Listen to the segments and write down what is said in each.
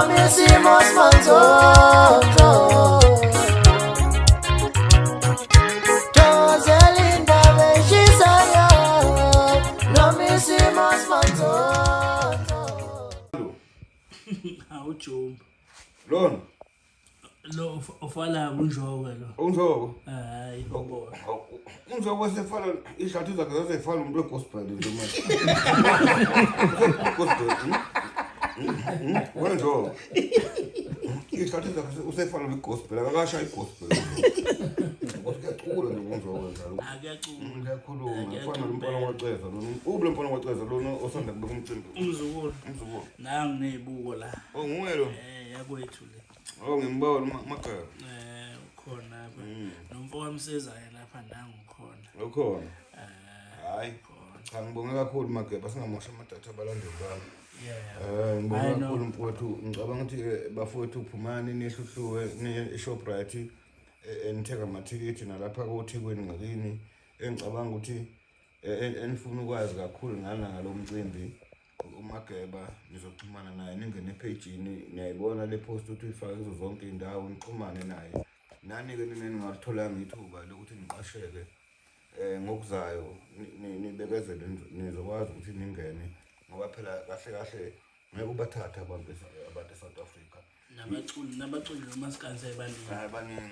Noma isimo simanzonzo. Thokozela indaba eshisayo. Noma isimo simanzonzo. Awujumba. Lona Lo ufala unjoke lo. unjoko. Hayi ubona. Unjoko sefala ishathi zakhe zazefala umuntu wegospel nje manje. Gospel. Wenjoko. Ishathi zakhe usefala kwigospel akakasha igospel. Kuyacula nje unjoko njalo. Akuyacula. Ngiyakhuluma kufana nomfana waceza lona. Ube lo mfana waceza lona osanda kubeka umcimbi. Umzukulu. Umzukulu. Nangu nezibuko la. Oh nguye lo. Yakwethu le. Oh ngimbawa mageba. Ukhona lapha. Nomfo wamsizayo lapha nangu khona. Ukhona. Hayi. Cha ngibonge kakhulu Mageba singamosha amadatha abalandeli bami. Yeah. Ngibonge Hayi, no. kakhulu mfowethu. Ngicabanga ukuthi bafowethu phumani nehluhluwe niye eShoprite nithenga amathikithi nalapha koThekwini ngakini. Engicabanga ukuthi enifuna ukwazi kakhulu ngana ngalomcimbi uMageba nizoxhumana naye ningene ephejini niyayibona le post ukuthi uyifake kuzo zonke iy'ndawo nixhumane naye. Nani-ke nina ningalitholanga ithuba lokuthi niqasheke ngokuzayo nibekezele nizokwazi ukuthi ningene ngoba phela kahle kahle ngeke ubathathe abantu abantu eSouth Africa. Nabaculi nomasikandi sebaningi. Hayi baningi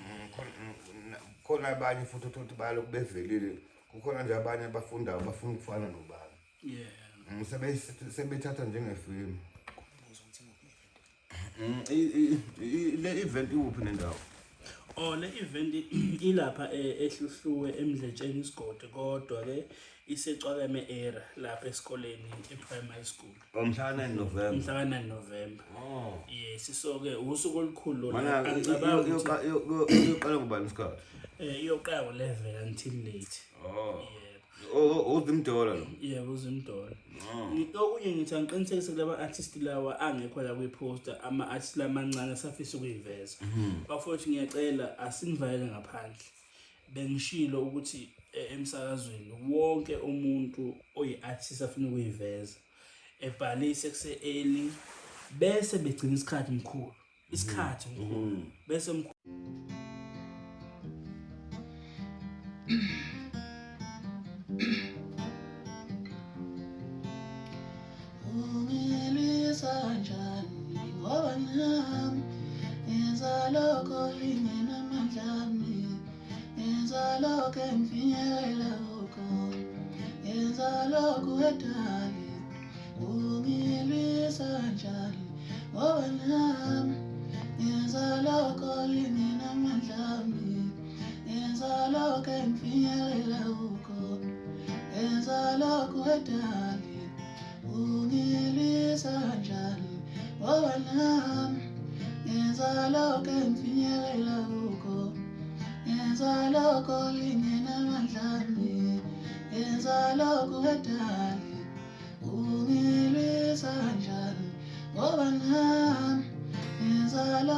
khona abanye futhi uthola ukuthi bayalokhu bevelile kukhona nje abanye abafundayo bafuna ukufana nobani. Yeah. Sebethatha njengefilimu. Le event ikuphi nendawo? Oh le event ilapha eHluhluwe eMdletsheni isigodi kodwa ke isecwakeme era lapha esikoleni ePrimary School. Mhla 9 November. Mhla ka 9 November. Oh. Yes, so ke usuku olukhulu lona. Mana Angicabanga ukuthi iyoqala ngubani isikhathi? Iyoqala ngo-11 until late. Oh. Yebo. Uzimdola lo. Yebo uzimdola. Okunye ngithi angiqinisekise kulaba artist lawa angekho la kwi-poster, ama-artist lamancane asafisa ukuyiveza. Bafowethu ngiyacela asinivalele ngaphandle. Bengishilo ukuthi emsakazweni wonke umuntu oyi-artist afuna ukuyiveza ebhalise kuse-early bese begcina isikhathi mkhulu. Isikhathi mkhulu. Bese mkhulu. Ungilwisa njani ngoba nami ngenza lokho lingenamandla ami, ngenza lokho engifinyelela kukho, ngenza lokho edali. Ungilwisa njani ngoba nami ngenza lokho lingenamandla ami, ngenza lokho engifinyelela kukho, ngenza lokho edali. Ungilwisa njani ngoba nami ngenza lokho engifinyelela kukho, ngenza lokho lingenamandla ami, ngenza lokho edali. Ungilwisa njani ngoba nami ngenza